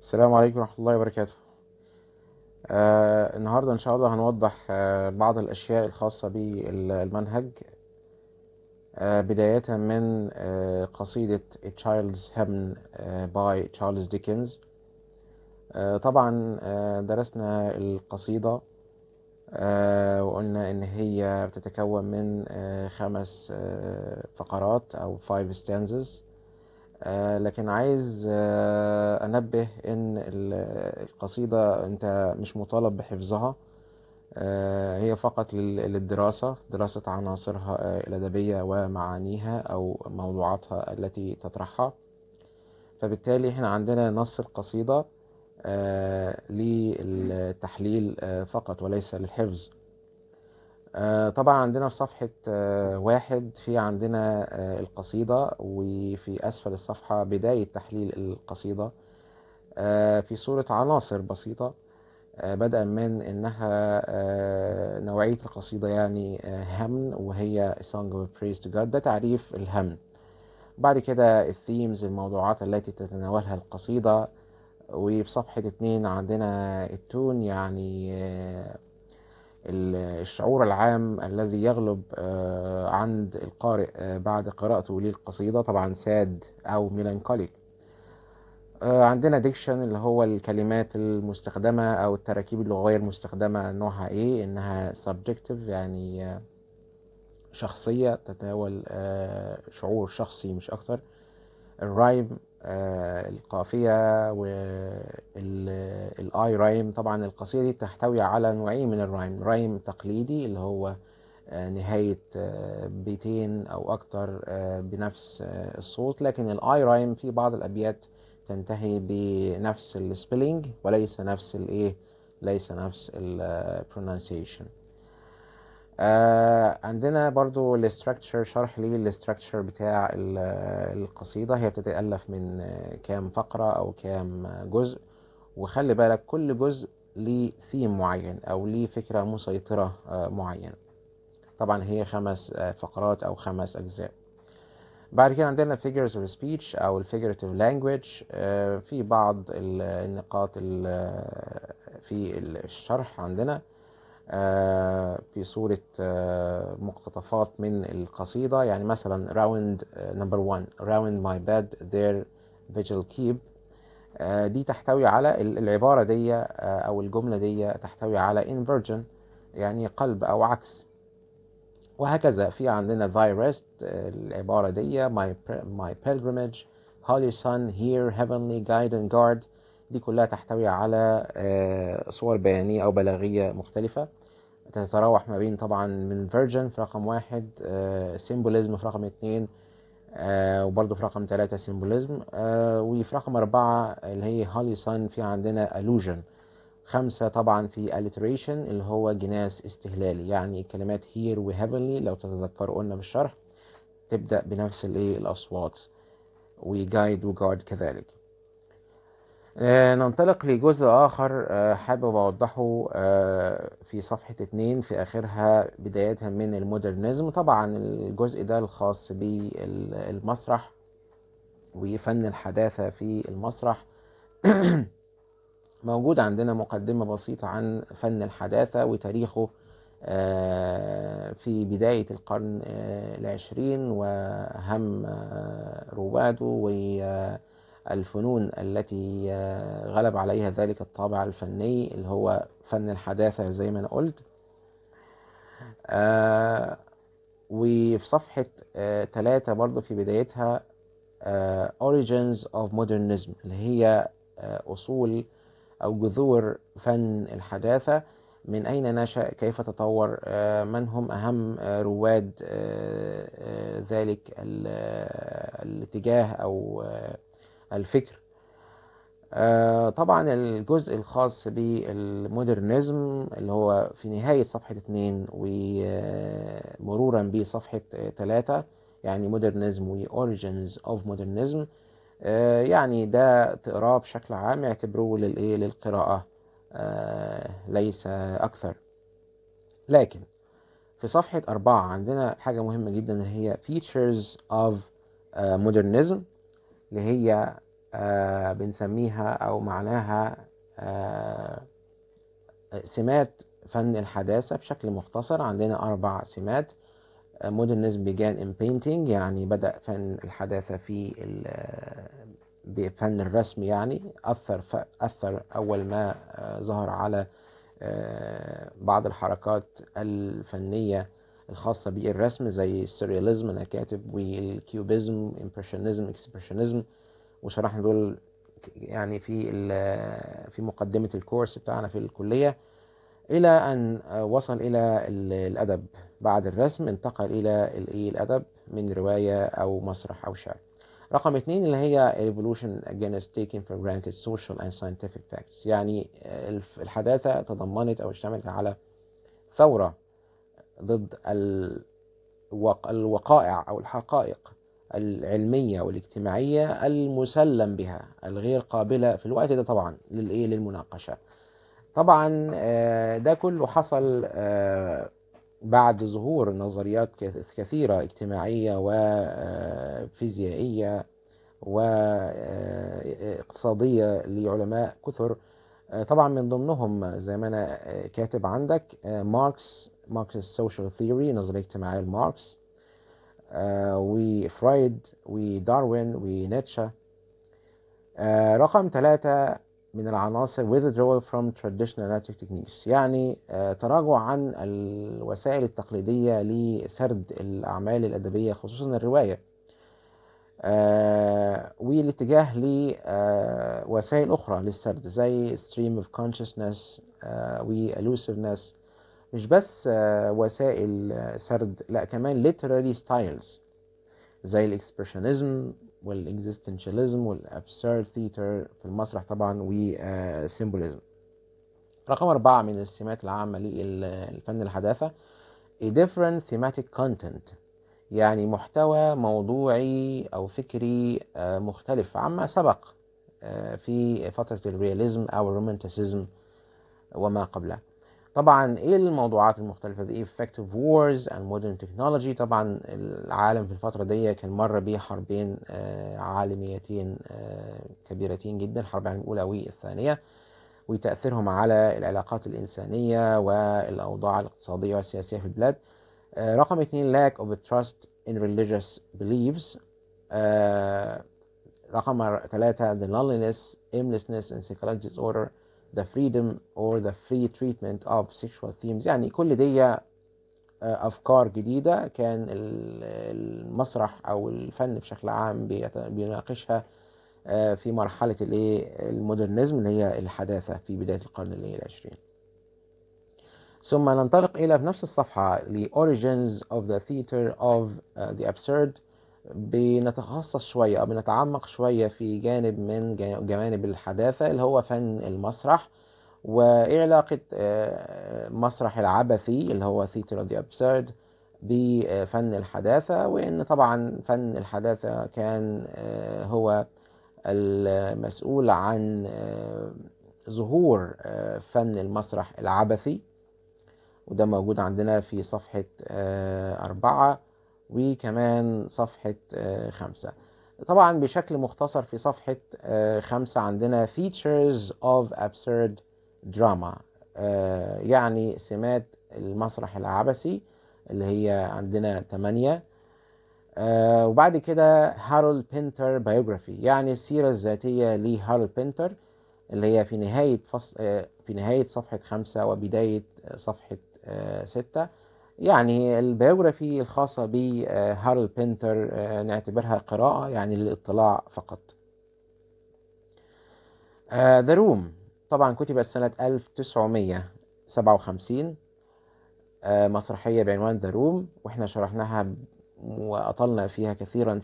السلام عليكم ورحمة الله وبركاته. النهاردة إن شاء الله هنوضح بعض الأشياء الخاصة بالمنهج، بداية من قصيدة A Child's Hymn by Charles Dickens. طبعا درسنا القصيدة، وقلنا إن هي بتتكون من خمس فقرات أو five stanzas. لكن عايز أنبه إن القصيدة أنت مش مطالب بحفظها، هي فقط للدراسة، دراسة عناصرها الأدبية ومعانيها أو موضوعاتها التي تطرحها. فبالتالي احنا عندنا نص القصيدة للتحليل فقط وليس للحفظ. طبعا عندنا في صفحة 1 في عندنا القصيدة، وفي أسفل الصفحة بداية تحليل القصيدة في صورة عناصر بسيطة، بدءا من إنها نوعية القصيدة، يعني hymn، وهي Song of Praise to God، ده تعريف ال hymn. بعد كده ال themes، الموضوعات التي تتناولها القصيدة. وفي صفحة 2 عندنا ال tone، يعني الشعور العام الذي يغلب عند القارئ بعد قراءته للقصيدة، طبعا sad أو melancholic. عندنا diction، اللي هو الكلمات المستخدمة أو التراكيب اللغوية المستخدمة نوعها إيه، إنها subjective، يعني شخصية، تتناول شعور شخصي مش أكتر. ال rhyme، القافية، وال eye rhyme. طبعا القصيدة دي تحتوي على نوعين من ال rhyme: rhyme تقليدي اللي هو نهاية بيتين أو أكتر بنفس الصوت، لكن ال eye rhyme في بعض الأبيات تنتهي بنفس ال spelling وليس نفس الايه، ليس نفس ال pronunciation. عندنا برضو ال structure، شرح لل structure بتاع القصيدة، هي بتتألف من كام فقرة أو كام جزء، وخلي بالك كل جزء ليه ثيم معين أو ليه فكرة مسيطرة معينة. طبعا هي خمس فقرات أو خمس أجزاء. بعد كده عندنا figures of speech أو ال figurative language، في بعض النقاط في الشرح عندنا في صورة مقتطفات من القصيدة، يعني مثلا round number one، round my bed their vigil keep. دي تحتوي على العبارة دي أو الجملة دي تحتوي على inversion، يعني قلب أو عكس، وهكذا. في عندنا thy rest، العبارة دي، my pilgrimage، holy sun، hear، heavenly، guide and guard، دي كلها تحتوي على صور بيانية أو بلاغية مختلفة تتراوح ما بين طبعا من inversion في رقم 1، symbolism في رقم 2، وبرضه في رقم 3 symbolism، وفي رقم 4 اللي هي holy sun في عندنا allusion. 5 طبعا في alliteration، اللي هو جناس استهلالي، يعني كلمات hear و heavenly، لو تتذكروا قلنا بالشرح، تبدأ بنفس الايه الأصوات، و guide و guard كذلك. ننطلق لجزء آخر حابب أوضحه في صفحة 2 في آخرها، بداية من ال modernism. طبعا الجزء ده الخاص بالمسرح وفن الحداثة في المسرح. موجود عندنا مقدمة بسيطة عن فن الحداثة وتاريخه في بداية القرن العشرين، وأهم رواده، والفنون التي غلب عليها ذلك الطابع الفني اللي هو فن الحداثة زي ما أنا قلت. وفي صفحة 3 برضو في بدايتها Origins of Modernism، اللي هي أصول أو جذور فن الحداثة، من أين نشأ، كيف تطور، من هم أهم رواد ذلك الاتجاه أو الفكر. طبعا الجزء الخاص بال modernism اللي هو في نهاية صفحة 2 ومرورا بصفحة 3، يعني modernism و origins of modernism، يعني ده تقراه بشكل عام، اعتبروه للإيه، للقراءة ليس أكثر. لكن في صفحة 4 عندنا حاجة مهمة جدا، هي features of modernism، اللي هي بنسميها أو معناها سمات فن الحداثة بشكل مختصر. عندنا 4 سمات. Modernism began in painting، يعني بدأ فن الحداثة في بفن الرسم، يعني أثر أول ما ظهر على بعض الحركات الفنية الخاصة بالرسم زي ال surrealism أنا كاتب، وال cubism، impressionism، expressionism، وشرحنا دول يعني في مقدمة الكورس بتاعنا في الكلية، إلى أن وصل إلى الأدب. بعد الرسم انتقل إلى الأدب من رواية أو مسرح أو شعر. رقم 2 اللي هي revolution against taking for granted social and scientific facts، يعني الحداثة تضمنت أو اشتملت على ثورة ضد الوقائع أو الحقائق العلمية والاجتماعية المسلم بها الغير قابلة في الوقت ده طبعا للمناقشة. طبعا ده كله حصل بعد ظهور نظريات كثيرة اجتماعية وفيزيائية واقتصادية لعلماء كثر، طبعا من ضمنهم زي ما أنا كاتب عندك ماركس، Marx social theory، نظرية اجتماعية لماركس، وفرويد وداروين ونيتشه. رقم 3 من العناصر withdrawal from traditional narrative techniques، يعني تراجع عن الوسائل التقليدية لسرد الأعمال الأدبية خصوصا الرواية، والاتجاه لوسائل أخرى للسرد زي stream of consciousness و allusiveness. مش بس وسائل سرد، لا كمان literary styles زي ال expressionism وال existentialism وال absurd theater في المسرح طبعا و symbolism. رقم 4 من السمات العامة للفن الحداثة a different thematic content، يعني محتوى موضوعي أو فكري مختلف عما سبق في فترة ال realism أو ال romanticism وما قبلها. طبعا ايه الموضوعات المختلفة؟ The effect of wars and modern technology. طبعا العالم في الفترة دي كان مر بيه حربين عالميتين كبيرتين جدا، الحرب العالمية الأولى والثانية، وتأثيرهم على العلاقات الإنسانية والأوضاع الاقتصادية والسياسية في البلاد. رقم 2 lack of trust in religious beliefs. رقم 3 the loneliness, aimlessness and psychological disorder, the freedom or the free treatment of sexual themes. يعني كل دي أفكار جديدة كان المسرح أو الفن بشكل عام بيناقشها في مرحلة ال modernism اللي هي الحداثة في بداية القرن العشرين. ثم ننطلق إلى في نفس الصفحة ل Origins of the Theater of the Absurd. بنتخصص شوية أو بنتعمق شوية في جانب من جوانب الحداثة اللي هو فن المسرح، وإيه علاقة مسرح العبثي اللي هو Theater of the Absurd بفن الحداثة، وإن طبعا فن الحداثة كان هو المسؤول عن ظهور فن المسرح العبثي، وده موجود عندنا في صفحة 4 وكمان صفحة 5. طبعا بشكل مختصر في صفحة 5 عندنا features of absurd drama، يعني سمات المسرح العبثي اللي هي عندنا 8. وبعد كده هارولد بينتر biography، يعني السيرة الذاتية لهارولد بينتر اللي هي في نهاية فصل في نهاية صفحة 5 وبداية صفحة 6. يعني ال biography الخاصة بهارولد بينتر نعتبرها قراءة يعني للاطلاع فقط. The Room طبعا كتبت سنة 1957، مسرحية بعنوان The Room، واحنا شرحناها وأطلنا فيها كثيرا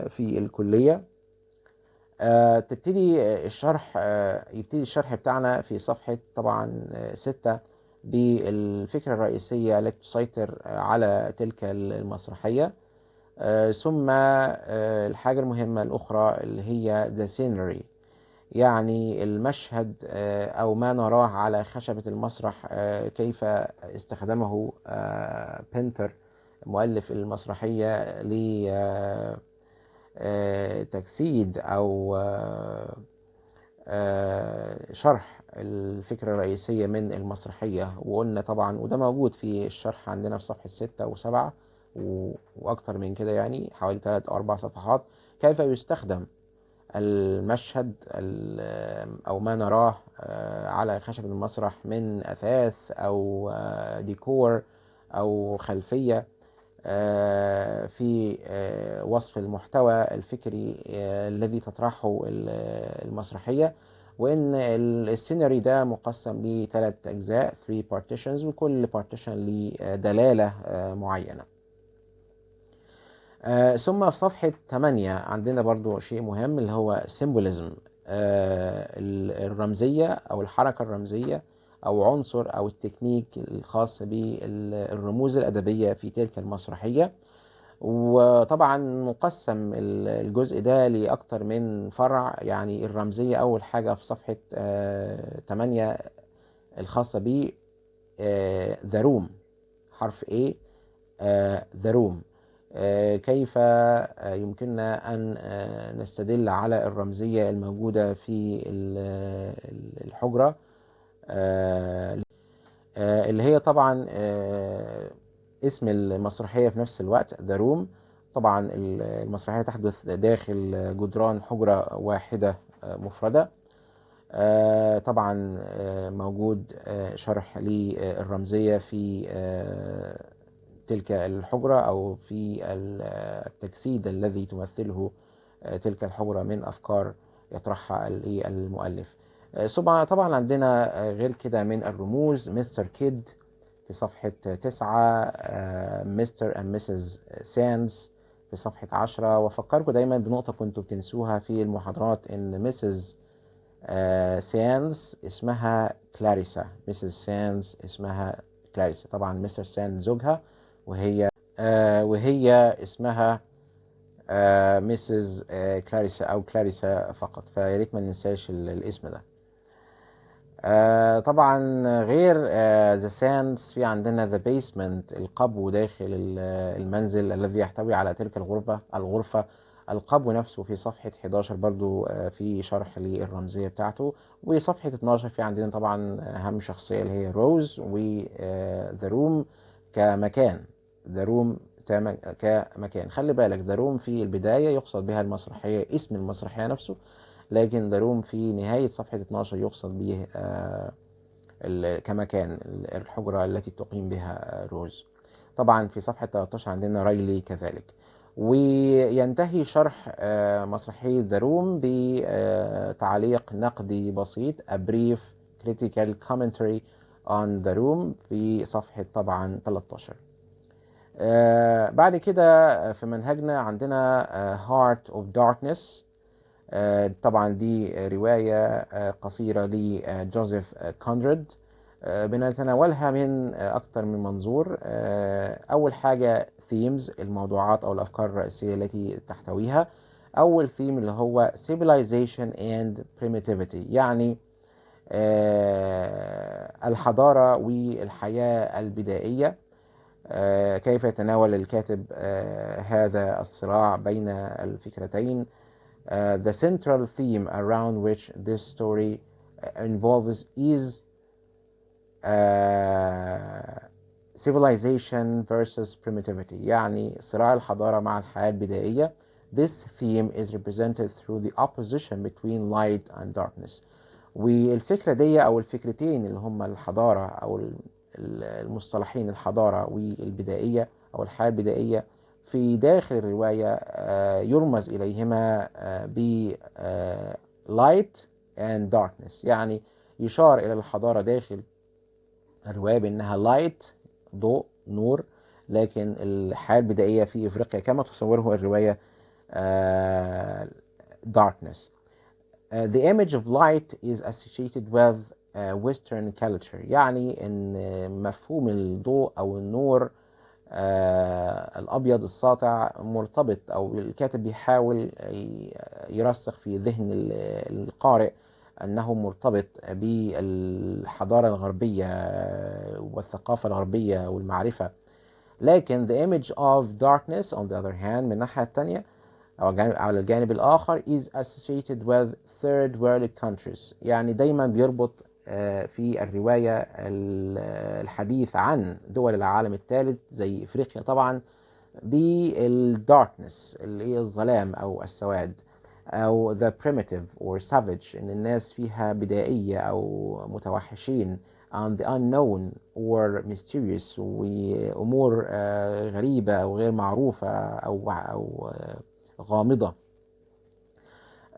في الكلية. تبتدي الشرح يبتدي الشرح بتاعنا في صفحة طبعا 6 بالفكرة الرئيسية التي تسيطر على تلك المسرحية، ثم الحاجة المهمة الأخرى اللي هي the scenery، يعني المشهد أو ما نراه على خشبة المسرح، كيف استخدمه بنتر مؤلف المسرحية تجسيد أو شرح الفكرة الرئيسية من المسرحية. وقلنا طبعا، وده موجود في الشرح عندنا في صفحة 6 و7 وأكتر من كده، يعني حوالي 3 أو 4 صفحات، كيف يستخدم المشهد أو ما نراه على خشب المسرح من أثاث أو ديكور أو خلفية في وصف المحتوى الفكري الذي تطرحه المسرحية. وإن ال scenery ده مقسم لثلاث أجزاء، 3 partitions، وكل partition ليه دلالة معينة. ثم في صفحة 8 عندنا برضو شيء مهم اللي هو symbolism، الرمزية أو الحركة الرمزية أو عنصر أو التكنيك الخاص بالرموز الأدبية في تلك المسرحية. وطبعا مقسم الجزء ده لأكتر من فرع، يعني الرمزية أول حاجة في صفحة 8 الخاصة ب The Room، حرف A، The Room، كيف يمكننا أن نستدل على الرمزية الموجودة في الحجرة، اللي هي طبعا اسم المسرحية في نفس الوقت، The Room. طبعا المسرحية تحدث داخل جدران حجرة واحدة مفردة. طبعا موجود شرح للرمزية في تلك الحجرة أو في التجسيد الذي تمثله تلك الحجرة من أفكار يطرحها المؤلف. ثم طبعا عندنا غير كده من الرموز Mister Kidd في صفحة 9، Mister and Missus Sands في صفحة 10. وأفكركم دايما بنقطة كنتوا بتنسوها في المحاضرات، إن Missus Sands اسمها كلاريسا. Missus Sands اسمها كلاريسا. طبعا Mister Sands زوجها، وهي اسمها Missus كلاريسا أو كلاريسا فقط، فيا ريت ما ننساش الاسم ده. طبعا غير the Sands في عندنا the basement، القبو داخل المنزل الذي يحتوي على تلك الغرفة. القبو نفسه في صفحة 11 برضو في شرح للرمزية بتاعته. وصفحة 12 في عندنا طبعا أهم شخصية اللي هي روز، و the room كمكان، the room كمكان. خلي بالك، the room في البداية يقصد بها المسرحية، اسم المسرحية نفسه، لكن the room في نهاية صفحة 12 يقصد به كمكان، الحجرة التي تقيم بها روز. طبعا في صفحة 13 عندنا رايلي كذلك. وينتهي شرح مسرحية The Room بتعليق نقدي بسيط، a brief critical commentary on the room، في صفحة طبعا 13. بعد كده في منهجنا عندنا Heart of Darkness. طبعا دي رواية قصيرة لجوزيف كونراد، بنتناولها من أكتر من منظور. أول حاجة themes، الموضوعات أو الأفكار الرئيسية التي تحتويها. أول ثيم اللي هو civilization and primitivity، يعني الحضارة والحياة البدائية. كيف يتناول الكاتب هذا الصراع بين الفكرتين؟ The central theme around which this story involves is civilization versus primitivity، يعني صراع الحضارة مع الحياة البدائية. This theme is represented through the opposition between light and darkness. والفكرة دي أو الفكرتين اللي هما الحضارة أو المصطلحين الحضارة والبدائية أو الحياة البدائية في داخل الرواية يرمز إليهما ب light and darkness، يعني يشار إلى الحضارة داخل الرواية بأنها light، ضوء، نور، لكن الحياة البدائية في إفريقيا كما تصوره الرواية darkness. The image of light is associated with Western culture، يعني ان مفهوم الضوء او النور الابيض الساطع مرتبط، او الكاتب بيحاول يرسخ في ذهن القارئ انه مرتبط بالحضاره الغربيه والثقافه الغربيه والمعرفه. لكن the image of darkness, on the other hand، من الناحيه الثانيه، أو على الجانب الآخر is associated with third world countries. يعني دايما بيربط في الرواية الحديث عن دول العالم الثالث زي إفريقيا طبعا بال darkness اللي هي الظلام أو السواد، أو the primitive or savage، إن الناس فيها بدائية أو متوحشين، and the unknown or mysterious، وأمور غريبة أو غير معروفة أو غامضة.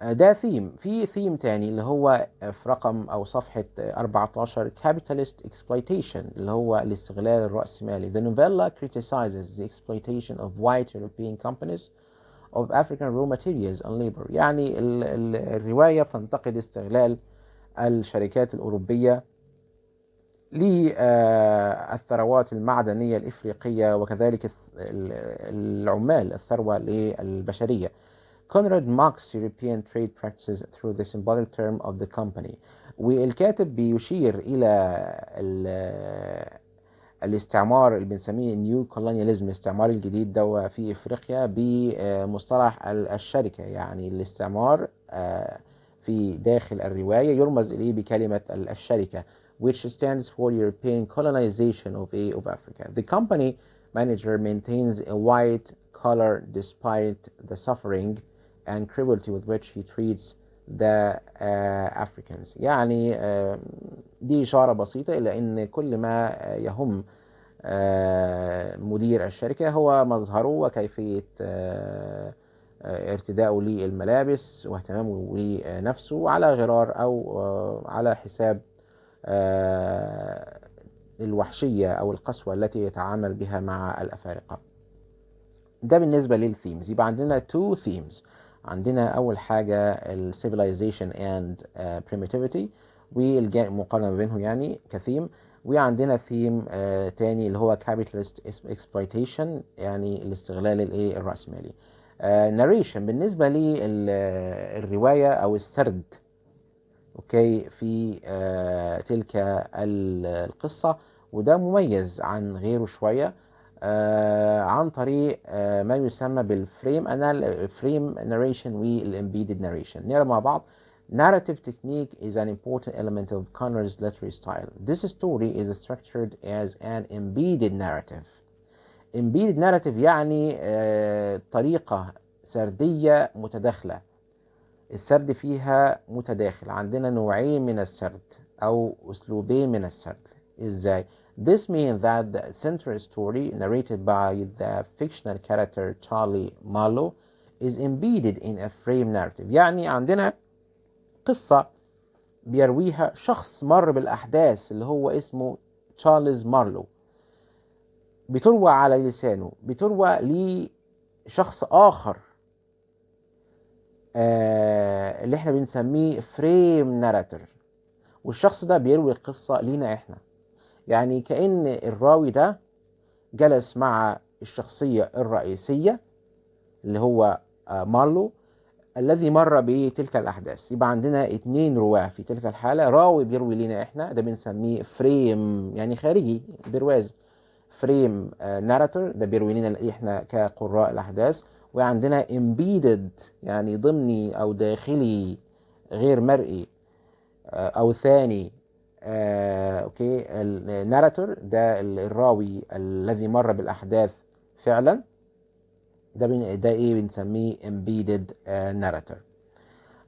ده ثيم. في ثيم تاني اللي هو في رقم أو صفحة 14، capitalist exploitation، اللي هو الاستغلال الرأسمالي. The novella criticizes the exploitation of white European companies of African raw materials and labor. يعني الرواية بتنتقد استغلال الشركات الأوروبية للثروات المعدنية الإفريقية وكذلك العمال، الثروة البشرية. Conrad mocks European trade practices through the symbolic term of the company. والكاتب بيشير إلى الاستعمار اللي بنسميه new colonialism، الاستعمار الجديد ده في افريقيا، بمصطلح الشركه. يعني الاستعمار في داخل الروايه يرمز اليه بكلمه الشركه، which stands for European colonization of Africa. The company manager maintains a white collar despite the suffering and cruelty with which he treats the Africans. يعني دي إشارة بسيطة إلى أن كل ما يهم مدير الشركة هو مظهره وكيفية ارتدائه للملابس واهتمامه بنفسه، على غرار أو على حساب الوحشية أو القسوة التي يتعامل بها مع الأفارقة. ده بالنسبة لل themes. يبقى عندنا two themes. عندنا أول حاجة ال civilization and primitivity والمقارنة ما بينهم يعني كثيم، وعندنا ثيم تاني اللي هو capitalist exploitation، يعني الاستغلال الايه؟ الرأسمالي. Narration، بالنسبة للرواية أو السرد، okay، في تلك القصة، وده مميز عن غيره شوية عن طريق ما يسمى بال frame انا frame narration وال embedded narration. نقرا مع بعض. Narrative technique is an important element of Conrad's literary style. This story is structured as an embedded narrative. Embedded narrative يعني طريقة سردية متداخلة، السرد فيها متداخل. عندنا نوعين من السرد أو أسلوبين من السرد. إزاي؟ This means that the central story narrated by the fictional character Charlie Marlowe is embedded in a frame narrative. يعني عندنا قصة بيرويها شخص مر بالأحداث اللي هو اسمه تشارلز مارلو، بتروى على لسانه، بتروى لشخص آخر اللي احنا بنسميه frame narrator، والشخص ده بيروي القصة لينا احنا. يعني كأن الراوي ده جلس مع الشخصية الرئيسية اللي هو مارلو الذي مر بتلك الأحداث. يبقى عندنا اتنين رواة في تلك الحالة: راوي بيروي لنا احنا، ده بنسميه frame، يعني خارجي، برواز، frame narrator، ده بيروي لنا احنا كقراء الأحداث. وعندنا embedded، يعني ضمني أو داخلي غير مرئي أو ثاني okay ال narrator، ده الراوي الذي مر بالأحداث فعلا. ده ايه؟ بنسميه embedded narrator،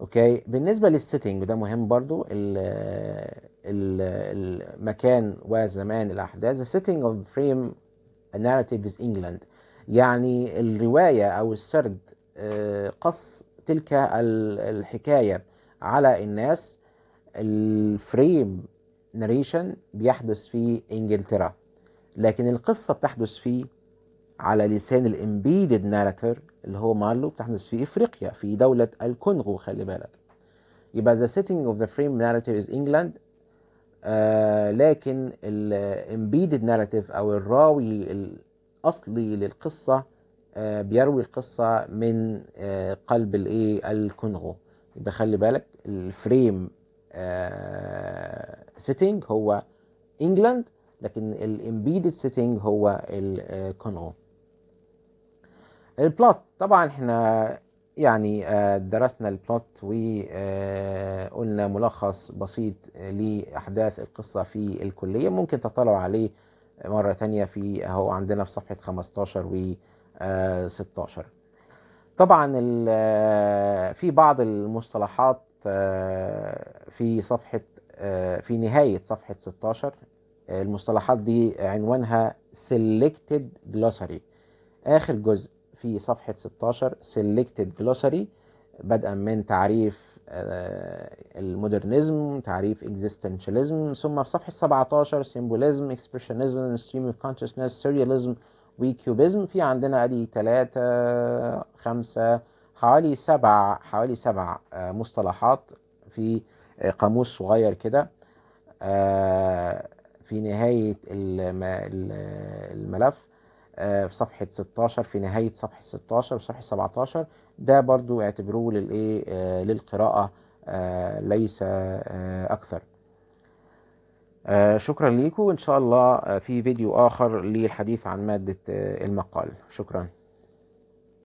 okay. بالنسبة لل setting، وده مهم برضو، المكان وزمان الأحداث. the setting of frame narrative is England. يعني الرواية أو السرد قص تلك الحكاية على الناس، ال frame narration، بيحدث في إنجلترا، لكن القصة بتحدث في على لسان ال embedded narrator اللي هو مارلو، بتحدث في افريقيا في دولة الكونغو، خلي بالك. يبقى the setting of the frame narrative is England، لكن ال embedded narrative او الراوي الاصلي للقصة بيروي القصة من قلب الايه؟ الكونغو. يبقى خلي بالك، ال frame setting هو England، لكن ال embedded setting هو الكونغو. ال plot، طبعا احنا يعني درسنا ال plot وقلنا ملخص بسيط لأحداث القصة في الكلية. ممكن تطلعوا عليه مرة تانية في أهو عندنا في صفحة 15 و 16. طبعا في بعض المصطلحات في صفحة في نهاية صفحة 16. المصطلحات دي عنوانها Selected Glossary. آخر جزء في صفحة 16 Selected Glossary، بدءا من تعريف ال modernism، تعريف existentialism، ثم في صفحة 17 symbolism، expressionism، stream of consciousness، surrealism و cubism. في عندنا ادي 3 5 حوالي سبع مصطلحات في قاموس صغير كده في نهاية الملف في صفحة 16، في نهاية صفحة 16 وصفحة 17. ده برضو اعتبروه للإيه؟ للقراءة ليس أكثر. شكرا لكم، وإن شاء الله في فيديو آخر للحديث عن مادة المقال. شكرا.